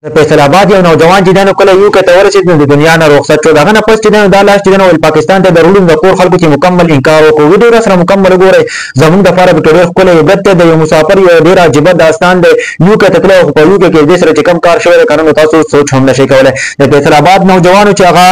د فیصل آباد یو نوجوان چې دنو کله یو کته ورسید، نو د دنیا نه رخصت شو. دغه نه پس چې دنو دا لاش چې دنو ول پاکستان ته درولو، د کور خلکو چې مکمل انکار وکړو. ویډیو را سره مکمل وګورئ، زموږ د لپاره به ډېر ښکلی عبرت دی. د یو مسافر یو ډېر عجیبه داستان دی. یو کته تللی خو په یو کې دې سره چې کم کار شوی دی کنه، نو تاسو سوچ هم نشئ کولای. د فیصل آباد نوجوانو چې هغه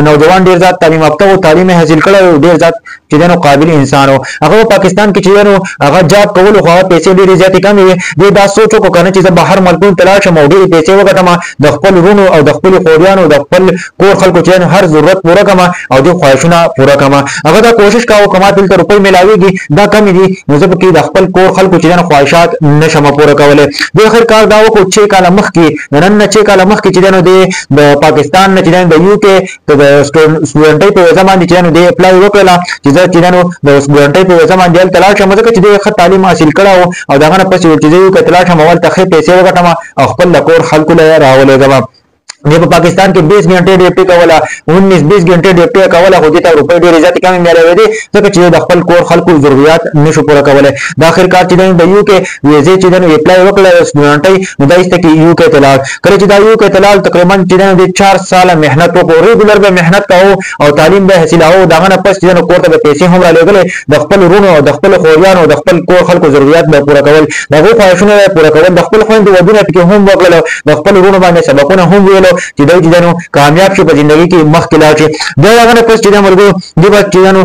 نوجوان ډېر زیات تعلیم یافته او تعلیم حاصل کړی او ډېر زیات چې دنو قابل انسان و، هغه پاکستان کې چې دنو هغه جاب کولو، خو هغه پیسې ډېرې زیاتې کمې وې. دې دا سوچ وکړو کنه چې زه بهر ملکونو ته لاړ شم او ډېرې پیسې وګټم، د خپل ورونو او د خپل خوریانو، د خپل کور خلکو چې هر ضرورت پوره کما او د خواهشونه پوره کما. هغه دا کوشش کاوه کما دلته روپۍ ملاويږي دا کمی دي، نو زه پکې د خپل کور خلکو چې خواهشات نشم پوره کولای. د اخر کار دا وکړو چې کاله مخکې، نن نه چې کاله مخکې چې نو د پاکستان نه چې د یو کې د سټوډنټۍ په ویزا باندې چې نو د اپلای وکړه چې زه چې نو د سټوډنټۍ په ویزا باندې هلته لاړ شم، ځکه چې د ښه تعلیم حاصل کړی او دغه نه پس چې زه یو کې لاړ شم هلته ښې پیسې وګټم او خپل کور خلکو له راولېږم. دی په پاکستان کې 20 غنټې ډیوټي کوله، 19 20 غنټې ډیوټي کوله، خو دې ته روپۍ ډېرې زیاتې کمې ملاوېدې، ځکه چې د خپل کور خلکو ضروریات نشو پوره کولی. د اخر کار چې دی د یو کې ویزې چې دی اپلای وکړه سټوډنټۍ، نو دا ایسته کې یو کې ته لاړ. کله چې دا یو کې ته لاړ، تقریبا چې دی د 4 ساله محنت وکړو، ریګولر به محنت کاوه او تعلیم به حاصلاوه. دغه نه پس چې دی کور ته به پیسې هم رالیږلې، د خپل وروڼو او د خپل خوریانو د خپل کور خلکو ضروریات به پوره کول، د هغو خواهشونه به پوره کول. د خپل خویندو ودونه پکې هم وکړل، د خپل وروڼو باندې سبقونه هم ویلو چې دوی چې نو کامیاب شي، په ژوندۍ کې مخکې لاړ شي. دا هغه نه پس چې د ملګرو دی به چې نو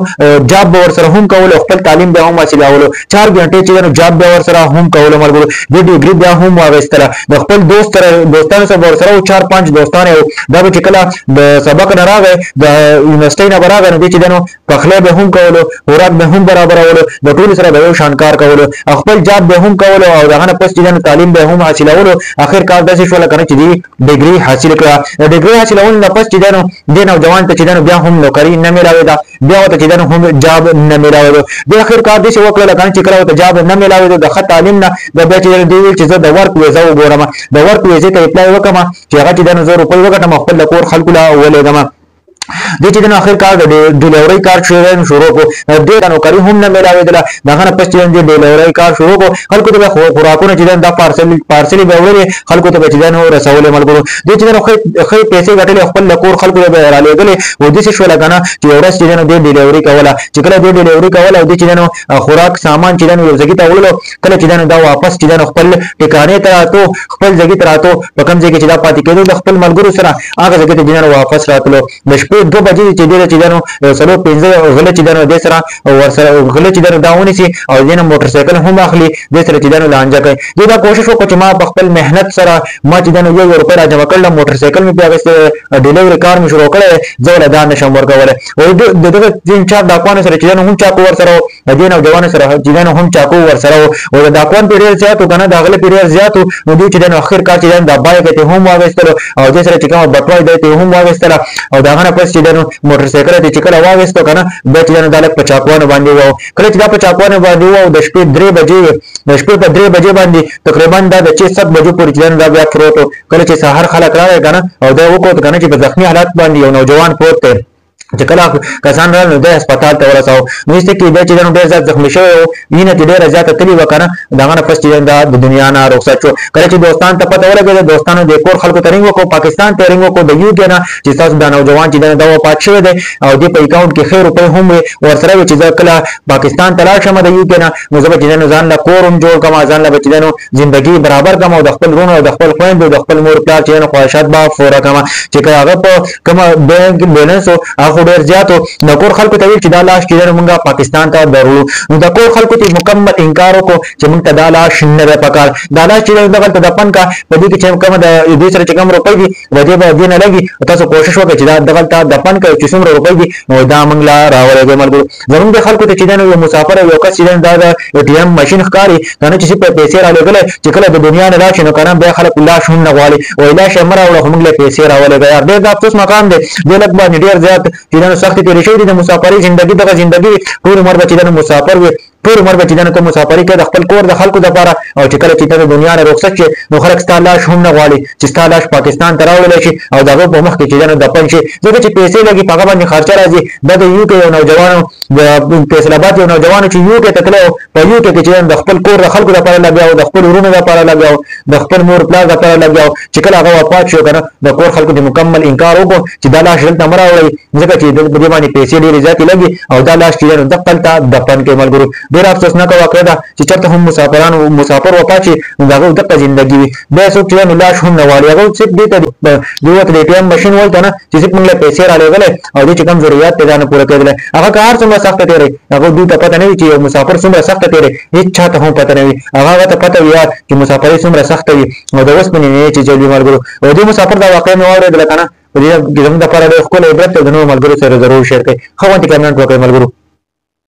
جاب به ورسره هم کولو، خپل تعلیم به هم حاصلولو. 4 غنټې چې نو جاب به ورسره هم کولو. ملګرو، د ډیګري بیا هم واغستله. د خپل دوست سره، دوستانو سره ورسره 4 5 دوستان یو. دا به چې کله د سبق نه راغی، د یونیورسيټي نه راغی، نو چې نو پخلی به هم کولو، خوراک به هم برابرولو، د ټولو سره به یو شان کار کولو، خپل جاب به هم کولو او دغه نه پس چې نو تعلیم به هم حاصلولو. اخر کار داسې شو لکه چې دی ډیګري حاصل کړه. د ډیګري حاصلولو نه پس چې دی نو د نوجوان ته چې دی نو بیا هم نوکري نه ملاوېده، بیا ورته چې دی نو هم جاب نه ملاوېدو. د اخر کار داسې وکړه لکه چې کله ورته جاب نه ملاوېدو د ښه تعلیم نه، د بیا چې دی ویل چې زه د ورک ویزه وګورم، د ورک ویزې ته اپلای وکړم چې هغه چې دی نو زه روپۍ وګټم، خپل د کور خلکو له ولېږم. د چې د اخر کار د ډیلیوري کار شروع کو. د نوکري هم نه ملاوېدله. دغه نه پس چې د ډیلیوري کار شروع کو، خلکو ته خوراکونه چې دا پارسل به وړلې، خلکو ته به چې نو رسولې. ملګرو، د چې نو ښې پیسې ګټلې، خپل کور خلکو ته به رالیږلې. او داسې شوله که نه چې یو ورځ چې نو د ډیلیوري کوله، چې کله د ډیلیوري کوله او د چې نو خوراک سامان چې نو یو ځای ته وړلو، کله چې نو دا واپس چې نو خپل ټکانې ته راتو، خپل ځای ته راتو، په کوم ځای کې چې دا پاتې کېدو د خپل ملګرو سره، هغه ځای ته چې نو واپس راتلو، د شپې 2 بجې چې دی چې دنو 4 5 غله چې دنو د سره ورسره غله چې دنو دا ونیسي او دینه موټر سایکل هم اخلي، د سره چې دنو لانجه کوي. زه دا کوشش وکړم چې ما په خپل محنت سره ما چې دنو یو روپۍ را جمع کړل، موټر سایکل مې پیاغسته، ډیلیوري کار مې شروع کړی، زه ولا دا نشم ورکولی. او دغه دین چا ډاکوانو سره چې دنو هم چاقو ورسره، د دې نوجوانو سره چې دنو هم چاقو ورسره، او د ډاکوان په ډیر زیاتو کنه، د غله په ډیر زیاتو. نو دوی چې دنو اخر کار چې دنو د بایک ته هم واغستلو او د سره چې کومه بټوه دی ته هم واغستله. او دغه نه پس چې دنو موټر سایکل ته چې کله واغستو کنه، بیا چې دنو د لک په چاقوانو باندې وو. کله چې دا په چاقوانو باندې وو، د شپې 3 بجې، د شپې په 3 بجې باندې تقریبا دا د 6 7 بجو پورې چې دنو دا بیا پروت. کله چې سحر خلک راغی کنه او دا وکړ کنه چې په زخمی حالت باندې یو نوجوان پروت دی، چې کله کسان راغلل نو د هسپتال ته ورساو. نو ایسته کې بیا چې نو ډېر زیات زخمی شوی و، وینه ترې ډېره زیاته تللې وه که نه. دغه نه پس چې دا د دنیا نه رخصت شو. کله چې دوستان ته پته ولګېده، دوستانو د کور خلکو ته رنګ وکړو، پاکستان ته رنګ وکړو د یو کې نه چې تاسو دا نوجوان چې دا وفات شوی دی، او دې په اکاونټ کې ښې روپۍ هم وې ورسره وې چې زه کله پاکستان ته لاړ شم د یو کې نه، نو زه به چې نو ځان له کور هم جوړ کړم، ځان له به چې نو زندګي برابر کړم او د خپل وروڼو او د خپل خویندو د خپل مور پلار چې نو خواهشات به پوره کړم. چې که هغه په کومه بانک بیلنس و، هغه خو ډېر زیات و. د کور خلکو ته ویل چې دا لاش چې مونږه پاکستان ته درو، نو د کور خلکو ته مکمل انکار وکړو چې مونږ ته دا لاش نه دی پکار، دا لاش چې دغلته دفن کا، په دې کې چې کومه د دې سره چې کوم روپۍ دي په دې به دې نه لګي، تاسو کوشش وکړئ چې دا دغلته دفن کړئ، چې څومره روپۍ دي نو دا مونږ لا راولېږئ. ملګرو، زمونږ د خلکو ته چې دی نو یو مسافر یو کس چې دی دا د اے ټي ایم ماشین ښکاري که نه چې په پیسې راولېږلی، چې کله د دنیا نه لاړ شي نو که نه بیا خلک لاش هم نه غواړي، وایي لاش یې مه راوړه خو مونږ له پیسې راولېږه. یار، ډېر د افسوس مقام دی. دې لږ باندې ډېر زیات چې دنو سختې تېرې شوې دي. د مسافرۍ زندګي دغه زندګي ټول عمر به چې دنو مسافر وي. ټول عمر به چې دی نو ته مسافري کوې د خپل کور د خلکو دپاره، او چې کله چې ته د دنیا نه رخصت شې نو خلک ستا لاش هم نه غواړي چې ستا لاش پاکستان ته راوړلی شي او د هغه په مخ کې چې دی نو دفن شي، ځکه چې پیسې لګي، په هغه باندې خرچه راځي. دا د یو کې یو نوجوان، د فیصل آباد یو نوجوان چې یو کې ته تللی، په یو کې چې د خپل کور د خلکو لپاره لګیا و، د خپل ورونو لپاره لګیا و، د خپل مور پلار لپاره لګیا و. چې کله هغه وفات شو که نه، د کور خلکو د مکمل انکار وکړو چې دا لاش دلته مه راوړئ، ځکه چې په دې باندې پیسې ډېرې زیاتې لګي او دا لاش چې دی نو دقلته دفن کړئ. ملګرو، ډېره افسوسناکه واقعه ده چې چېرته هم مسافرانو مسافر وفات شي نو د هغه دقه زندګي وي، بیا څوک چې نو لاش هم نه غواړي. هغه صرف دې ته دوی ورته د ای ټي ایم مشین ولته نه چې صرف موږ له پیسې رالیږلی او دې چې کوم ضروریات ته ځان پوره کېدلی. هغه که هر څومره سخته تېری، هغه دوی ته پته نه وي چې یو مسافر څومره سخته تېری، هېڅ چا ته هم پته نه وي. هغه ته پته وي یار چې مسافرۍ څومره سخته وي او د اوسپنې نه چې چل وي. ملګرو، او دې مسافر دا واقعه مې واورېدله که نه، په دې کې زموږ دپاره ډېر ښکلی عبرت دی، د نورو ملګرو سره ضرور شیر کړئ. ښه غونډې کمنټ وکړئ ملګرو.